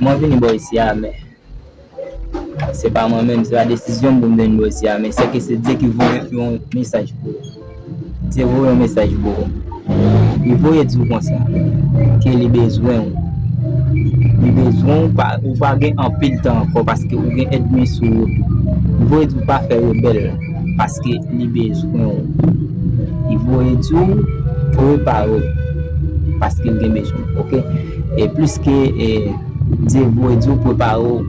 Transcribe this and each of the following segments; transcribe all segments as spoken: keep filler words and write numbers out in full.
Mwen vini bò isi a, men se pa mwen menm, se pa desizyon m pou m te vin bò isi a, men sèke se Dye ki voye yon mesaj pou ou. Dye voye yon mesaj pou ou. Li voye di w konsa, ke li bezwen w. Li bezwen w, pa, ou pa gen anpil tan ankò, paske ou gen ènmi sou wout ou. Li voye di w pa fè rebèl, paske li bezwen w. Li voye di w prepare w, paske l gen bezwen w, oke? E plis ke, e, Dye voye di w prepare w.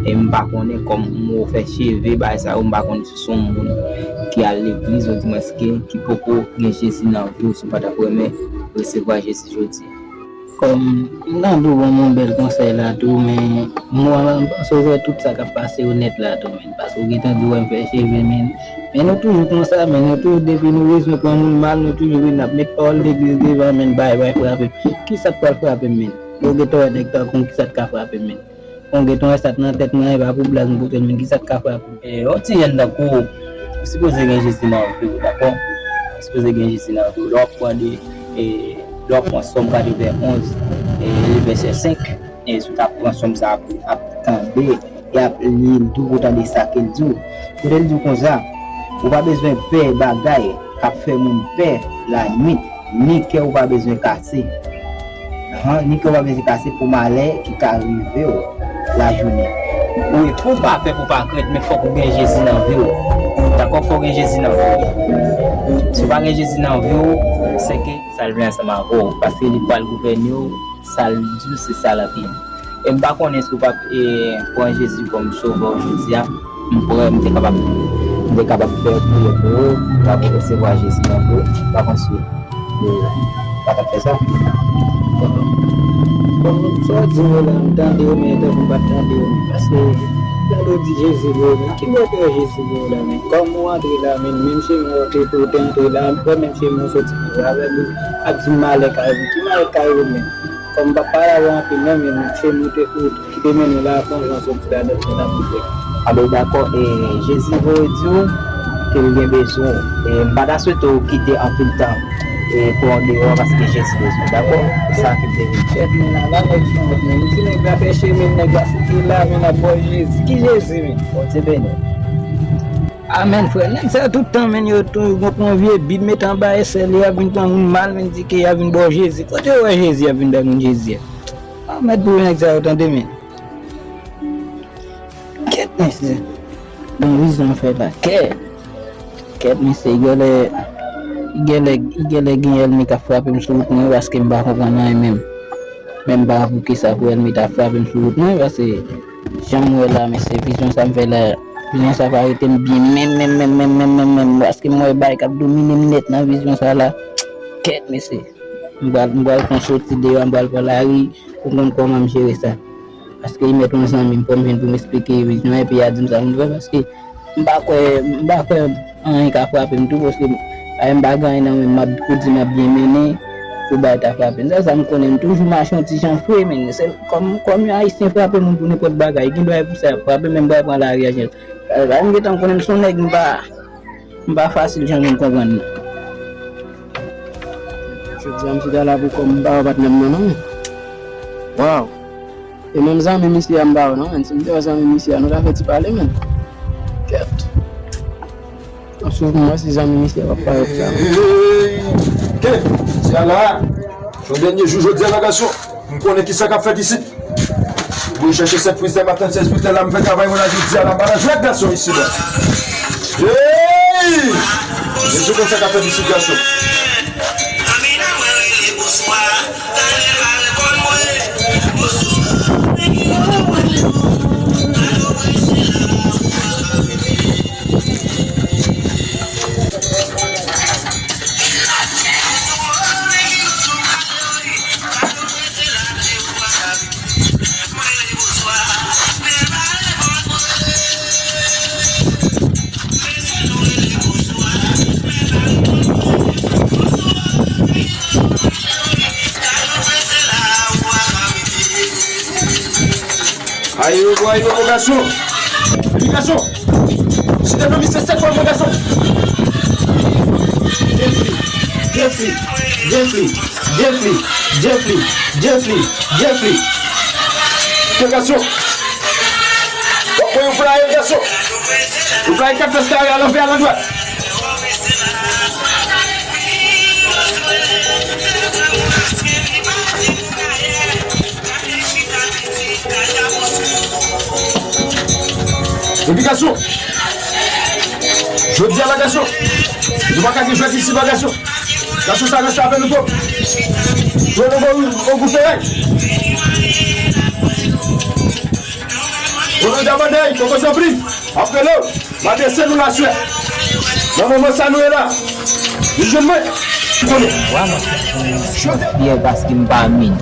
E m pa konnen kòm m wè w fè cheve, bagay sa yo, m pa konnen si se yon moun ki al legliz, odimwens ke ki poko gen Jezi nan vi w, si w pa t ap renmen resevwa Jezi jodi a. Kòm m tande w ban m yon bèl konsèy la tou, men mwen, m panse w wè tout sa k ap pase yo nèt la tou, men. Paske w gentan di w wè m fè cheve, men. Men nou toujou konsa, men. Nou toujou, depi nou bezwen pran moun mal, nou toujou vin ap met pawòl legliz devan, men, bay, bay, frape. Kisa k pral frape m, men? Ou gentan wè nèg tankou m, kisa k ka frape m, men? Ou gentan wè sa k nan tèt mwen, e pa pou blag m pote l, men kisa k ka frape m? E, yon ti jèn tankou w, ou sipoze gen Jezi nan vi w, dakò? Ou sipoze gen Jezi nan vi w. Lè w ap pran de, e, lè w ap pran Sòm katrevenn onz, e, vèsè senk, e, si w ta pran Sòm sa ap, ap tande, e ap li l tou pou w tande sa ke l di w. Kote l di w konsa, ou pa bezwen pè bagay k ap fè moun pè lannuit, ni kè w pa bezwen kase. Ahan, ni kè w pa bezwen kase pou malè ki ka rive w lajounen. Ou, pou w pa pè, pou w pa krent, men fòk ou gen Jezi nan vi w. Dakò, fòk ou gen Jezi nan vi w. Si w pa gen Jezi nan vi w, sèke sa l vle ansanm avè w, paske li pral gouvène w, sa l di w, se sa l ap ye. E m pa konnen si w p ap, e, pran Jezi kòm sovè w jodi a, m prè, m te kapab, m te kapab fè priyè pou ou, w ap resevwa Jezi nan vi w, m pa konn si ou, ou pa t ap fè sa. Bon, sa w di m yo la, m tande yo, men tankou m pa t tande yo, men paske lè w di Jezi voye m, ki bò w te wè Jezi voye w la, men? Kòm ou antre la, men menm chemen w te, ou te antre la, m wè menm chemen w soti la, avè m, ap di m malè ka rive. Ki malè ka rive m, men? Kòm m p ap pale avè w anpil non, men se nou te, ou te mennen la, fè yon jan soti ladan l, sa t ap rive. Alò, dakò, e, Jezi voye di w ke l gen bezwen w. E, m pa ta swete w kite anpil tan, e, pou w andeyò, paske Jezi bezwen w, dakò? Se sa ki m te vin fè. Kèt, men la, la, nèg sanwont, men. M di nèg la fè chemen, nèg la soti la, men l ap ba w Jezi. Ki Jezi, men? Bondye beni w. Amèn, frè. Nèg sa yo tout tan, men, yo tou, yo pran vye bib, mete anba esèl, y ap vin pran moun mal, men, di ke y ap vin ba w Jezi. Kote yo wè Jezi, y ap vin bay moun Jezi a? Amèd pou nèg sa yo, tande, men. Kèt, mesye. Bon, vizyon fè la. Kèt. Kèt, mesye, genlè, genlè, genlè gen ènmi k ap frape m sou wout mwen, paske m pa konprann anyen menm. Men m pa konn poukisa pou ènmi ta frape m sou wout mwen, paske jan m wè la, mesye, vizyon sa m fè la, vizyon sa pa rete m byen menm, menm, menm, paske m wè bagay k ap domine m nèt nan vizyon sa la. Kèt, mesye. M pral, m pral pran soti deyò, m pral pran lari pou m konn kòman m jere sa. Paske li mèt yon zanmi m, fò m jwenn pou m esplike vizyon an, epi y a di m sa pou m fè, paske m pa kwè, m pa kwè anyen ka frape m tou, paske, a, m pa gen anyen nan men m, m ap, pou di m ap byen mennen, pou bagay ta frape m. Sèl sa m konnen, m toujou mache yon ti jan fre, men se kòm, kòm yon Ayisyen frape moun pou nenpòt bagay, gen dwa e pou sa y ap frape m, men m pral pran lari a, jan, la, m gentan konnen m se yon nèg, m pa, m pa fasil jan moun konprann nan. Jodi a, m chita la pou kò m, m pa wè patnè m nan, non, men. Waw! E menm zanmi misye a m pa wè non, men. Si m te wè zanmi misye a, nou ta fè ti pale, men. Kèt. Ap swiv m wè si zanmi misye a p ap parèt la, men. Hey! Kèt! Ti a la! Se yon dènye jou jodi a la, gason. M konnen ki sa k ap fèt isit. Mwen chèche sèt frizè, m ap tann sèz frizè la, m fè travay mwen la jodi a la, m pa nan jwèt gason isi la. Hey! Mesye, konn sa k ap fèt isit, gason. Ayo, bon, ayo, bon, gason. Epi gason. Si te fè misye sèt fwa, bon, gason. Jeffrey, Jeffrey, Jeffrey, Jeffrey, Jeffrey, Jeffrey, Jeffrey. Gason. W ap wè yon flyer, gason. Yon flyer kat fès kare alanvè, alandwat. Epi gason, jodi a la gason, nou pa ka gen jwèt isi pa gason. Gason sa reste avè nou twòp. Pran nan bò Ogou Feray. Pran nan Dabanday, Koko Sanpli. Apre lè, m a desann nou laswè. Nan moman sa nou ye la. Li jwenn mwen. Konnen. Wa, mwen fè fyè paske m pa min.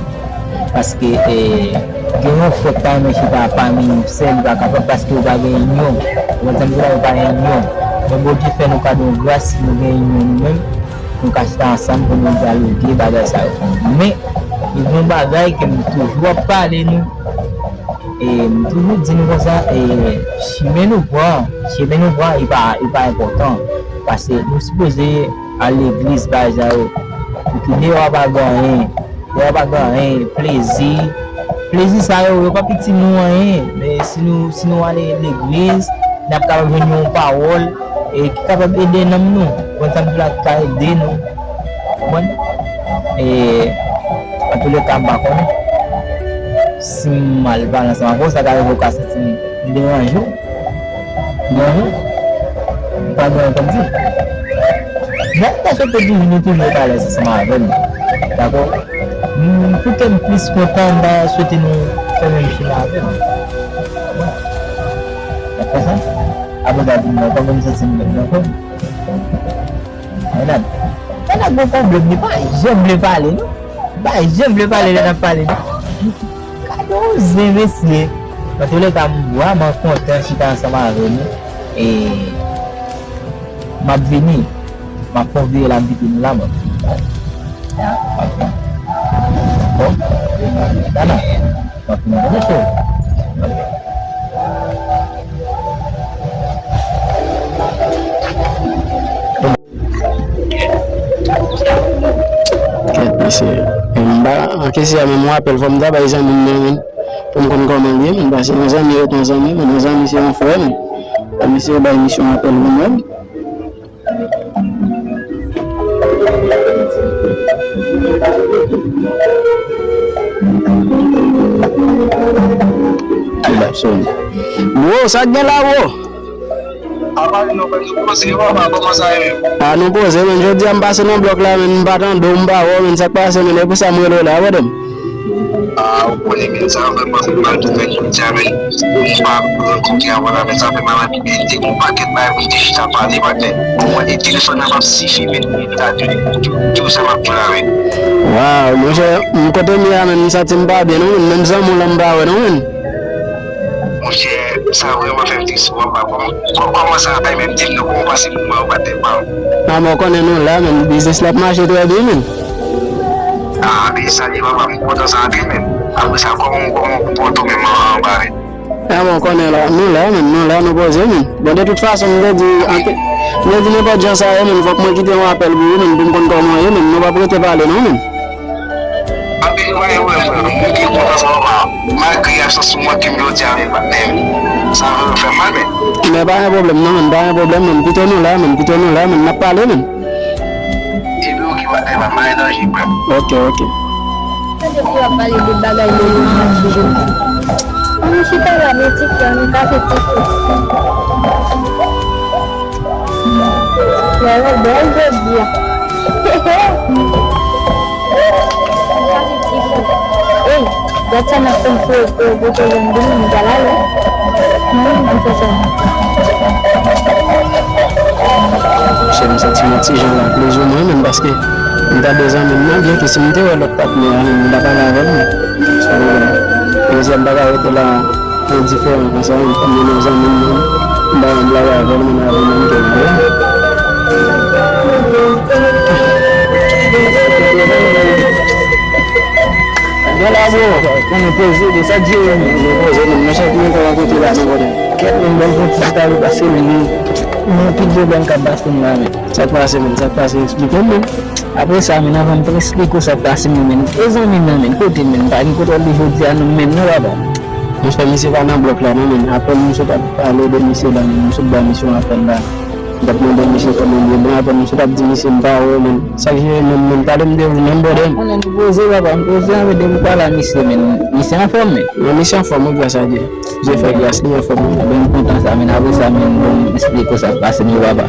Paske, eh, gen yon fòt pa renmen chita pami sè, li pa kapab paske yo pa gen inyon. Ou konprann sa m di la, yo pa gen inyon. Men Bondye fè nou kado yon gras, nou gen inyon nou menm. Nou ka chita ansanm pou nou dyaloge bagay sa yo. Men, li gen yon bagay ke m toujou ap pale nou. E m toujou di nou konsa, e, chimen nou pran, chimen nou pran, li pa, li pa enpòtan. Paske nou sipoze al legliz, bagay sa yo. Pouki deyò a pa gen anyen. Deyò a pa gen anyen. Plezi. Plezi sa yo, yo p ap itil nou anyen. Men si nou, si nou ale legliz, n ap kapab jwenn yon pawòl, e ki kapab ede nanm nou. Konn sa m di la, ki ka ede nou. Konprann? E, antouleka, m pa konnen si m mal pale ansanm avè w, sa ka rive w ka santi m deranje w. Deranje w? M pa gen anyen pou m di. Men m ta swete toujou nou toujou ret alèz ansanm avè m. Dakò? M, pou kè m plis kontan, m ta swete nou fè menm chimen avè m. Konprann? Apre sa, di m non, kòman m santi m menm nan kò m. Mennaj, mennaj gon pwoblèm, li pa janm vle pale, non. Li pa janm vle pale lè n ap pale, non. Gade yon zen, mesye. Antouleka, m vrèman kontan chita ansanm avè nou. E m ap vini. M ap fè yon veye la, m kite nou la, mwen. Bon, Dana, m ap vini, mesye. Kèt, mesye. M pa, kesye a menm, yon apèl fò m ta bay zanmi m nan, menm. Pou m konn kòman l ye, menm, paske yon zanmi ret yon zanmi, menm, yon zanmi se yon frè, menm. Zanmi se bay misyon apèl pou mwen. Bro, sa k gen la, bro? Apa nou pa nou poze, papa, kòman sa ye menm? A, nou poze, menm. Jodi a m pase nan blòk la, menm, m pa tande w, m pa wè w, menm, sa k pase, menm, e pou sa m rele w la, brother m. A, ou konnen, menm, sa vrèman fè m mal tou, menm, jodi a, menm. M pa rankontre avan la, menm, sa fè m mal anpil, menm, te gen yon pakèt bagay pou m te chita pale, patnè. Ou wè, e telefòn nan p ap sifi, menm, pou m ta di w, di w sa m ap di w la, menm. Waw, monchè, m kote m ye a, menm, m santi m pa byen, non, menm, menm zanmi w lan m pa wè, non, menm. Monchè, sa vrèman fè m tris, papa. Kòman, kòman sa va, menm, di m non, kòman w pase moman yo, patnè pa m? A, men w konnen nou la, menm, biznis la ap mache trè byen, menm. A, men sa li, papa, m kontan sa anpil, menm. Apre sa, kòman, kòman w konpòte w menm anba, menm? A, men w konnen la, nou la, menm, nou la, nou poze, menm. Bon, de tout fason, m te di, anke, m te di nenpòt jan sa ye, menm, fòk mwen kite yon apèl pou ou, menm, pou m konn kòman w ye, menm, nou p ap rete pale, non, menm. Anpil, mwen, mwen, mwen, mwen byen kontan sa, papa. Malgre absans ou manke m jodi a, men, patnè, sa vrèman fè m mal, men. Men pa gen pwoblèm, non, men pa gen pwoblèm, men. Kite nou la, men. Kite nou la, men. N ap pale, men. Epi, oke, patnè, pa gen danje, frè m. Oke, oke. Sa depi w ap pale de bagay de yo manje yo. Ann chita la, men ti frè, ann kafe ti frè. Lè yo bèl jodi a. Ey, gad sa n ap fè m fou, fou, fou, fou, jèn moun, m pral ale. Non, non, m fè sa. Chè, m santi m yon ti jan la, plizoumwen menm, paske m ta de zanmi m nan, byenke si m te wè lòt patnè a, m ta pale avè l, men. So, m pa ka rete la. Li diferan konsa, wi. Kòm li nan zanmi m nan, m pa janm lage avè l, men avè l menm ke l vle. Gen la, bro. Konnen poze, de sa k jere, men. Li poze, men. Men chak moun konn kote la, men, kote. Kèt, men, bèl konti ta li pase, men, li, men, anpil pwoblèm k ap pase m la, men. Sa k pase, men? Sa k pase? Eksplike m, men. Apre sa, men, anvan m te eksplike w sa k pase m, men, e zanmi m nan, men, kote l, men, m pa gen kontwòl li jodi a, non, menm, non, papa. Monchè, misye pa nan blòk la non, men apèn m sot ap pale de misye la, men m sot ba misye yon apèl la. M t ap mande misye kòman l ye, men apèn m sot ap di misye m pa wè w, men sa k jere menm, men tande m te vin menm bòdè m. Konnen m poze, papa, m poze anpil depi w pale a misye, men misye anfòm, men. Non, misye anfòm, wi, gras a Dye. Dye fè gras, li anfòm. Bon, m kontan sa, men apre sa, men bon, m esplike w sa k pase m yo, papa.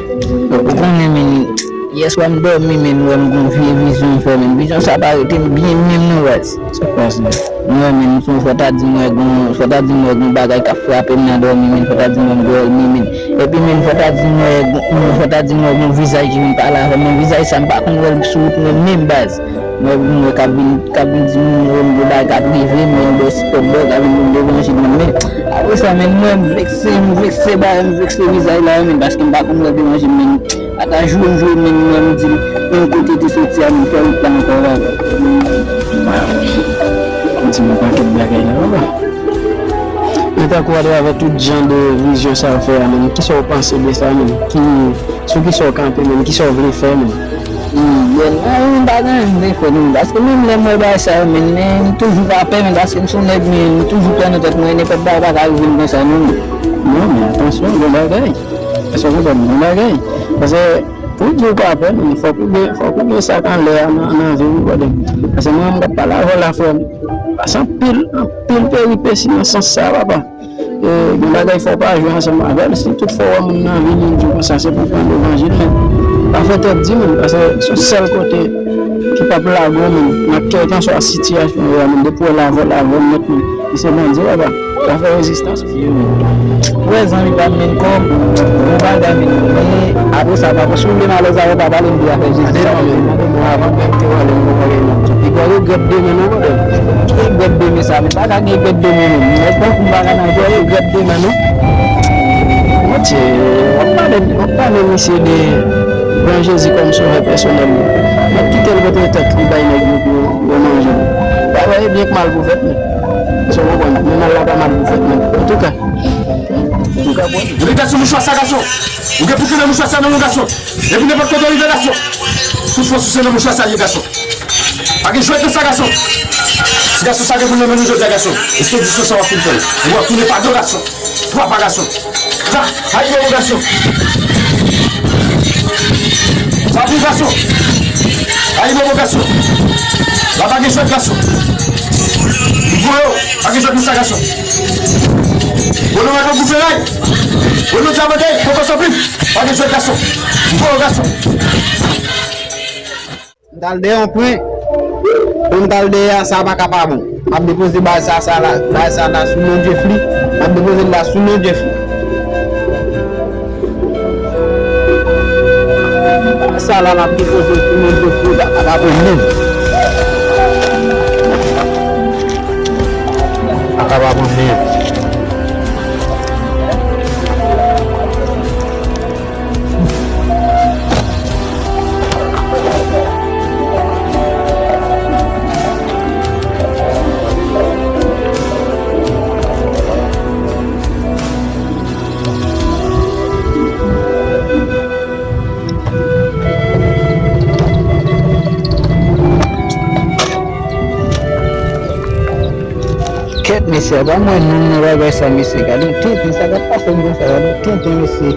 Ou konnen, men, yèswa m dòmi, men m wè m gon vye vizyon m fè, men vizyon sa pa rete m byen menm non, baz. Sa k pase? Mwen menm, fò, fò ta di mwen gon, fò ta di mwen gon bagay k ap frape m nan dòmi, men fò ta di mwen m dòmi, men. Epi, men, fò ta di mwen gon, fò ta di mwen gon vizaj ki vin pale avè m, men vizaj sa, m pa konn wè l sou wout mwen menm, baz. Mwen, mwen k ap vin, k ap vin di moun, mwen, gon bagay k ap rive, men, bò sipòt bò, k ap vin di m levanjil, men, men. Apre sa, men, mwen, m vekse, m vekse, ba, m vekse vizaj la, men, paske m pa konn wè levanjil, men. Ata jou m jwe menm, mwen m di l, menm kote te soti a, menm fè wout la ankò, papa. Waw. Ou di m yon pakèt bagay la, papa. Men tankou atravè tout jan de vizyon sa w fè a, menm, kisa w panse de sa, menm? Ki, sou kisa w kanpe, menm? Kisa w vle fè, menm? Hmm, byen, mwen menm pa gen anyen m vle fè, menm, paske menm lè m wè bagay sa yo, menm, men, m toujou pa pè, menm, paske m se yon nèg, men, m toujou kwè nan tèt mwen, nenpòt bagay pa ka rive m konsa, non, menm. Non, men atansyon, gon bagay. Èske w konprann? Gon bagay. Paske pou w di w pa pè, men fòk ou gen, fòk ou gen sa k anlè a nan, nan vi w, brother. Paske mwen menm k ap pale avè w la, frè m, m pase anpil, anpil peripesi nan sans sa, papa. E, gen bagay fò w pa jwe ansanm avè l. Si tout fwa w wè moun nan vini di w konsa, se pou l pran levanjil, men pa fè tèt di moun, paske se yon sèl kote ki p ap lage w, men nan kèlkanswa sitiyasyon w ye a, men depi w wè l avè w, l avè w nèt, men. Li se Bondye, papa. L ap fè rezistans. Ou wè zanmi pa m, men kòm yon bagay, men, men apre sa, papa, si w vle m alèz avè w, pa pale m de afè Jezi. Tande non, men, tande non, avan menm te wale m gon bagay non. Li gon regrèt demen non, brother. Ki regrèt demen sa? Men pa ka gen regrèt demen non. Nèg tankou m pa ka nan gon regrèt demen non. Monchè, w ap pale, w ap pale misye de pran Jezi kòm sovè pèsonèl li. L ap kite l rantre tèt li bay nèg yo pou yo manje l. Bagay byen k mal pou fèt, men. Èske w konprann? Men mal la pa mal pou fèt, men. Antouka, antouka, bon. Ou degaj sou mouchwa sa, gason. Ou gen pou kenbe mouchwa sa nan men w, gason. Depi nenpòt kote w rive, gason. Tout fòs ou se nan mouchwa sa l ye, gason. Pa gen jwèt nan sa, gason. Ti gason sa gen pou l nan men nou jodi a, gason. Espedisyon sa w ap fin fè l. Ou ap tounen pa do, gason. Twa pa gason. Sa, ayi bobo gason. Sa pou gason. Ayi bobo gason. La pa gen jwèt gason. M voye w, pa gen jwèt nan sa gason. Bono mato gouveray. Bono diamante, koko sopin. Pa gen jwèt gason. M voye w gason. M t al dèyè yon pwen. Pou m t al dèyè a, sa pa ka pa bon. M ap depoze bagay sa, sa la, bagay sa la sou non Jeffrey. M ap depoze l la sou non Jeffrey. Bagay sa la, m ap depoze l sou non Jeffrey. A pa bon menm. A pa bon menm. Kèt, mesye, a pa mwen non nan bagay sa, mesye. Gade yon tenten, sa k ap pase m konsa, gade yon tenten, mesye.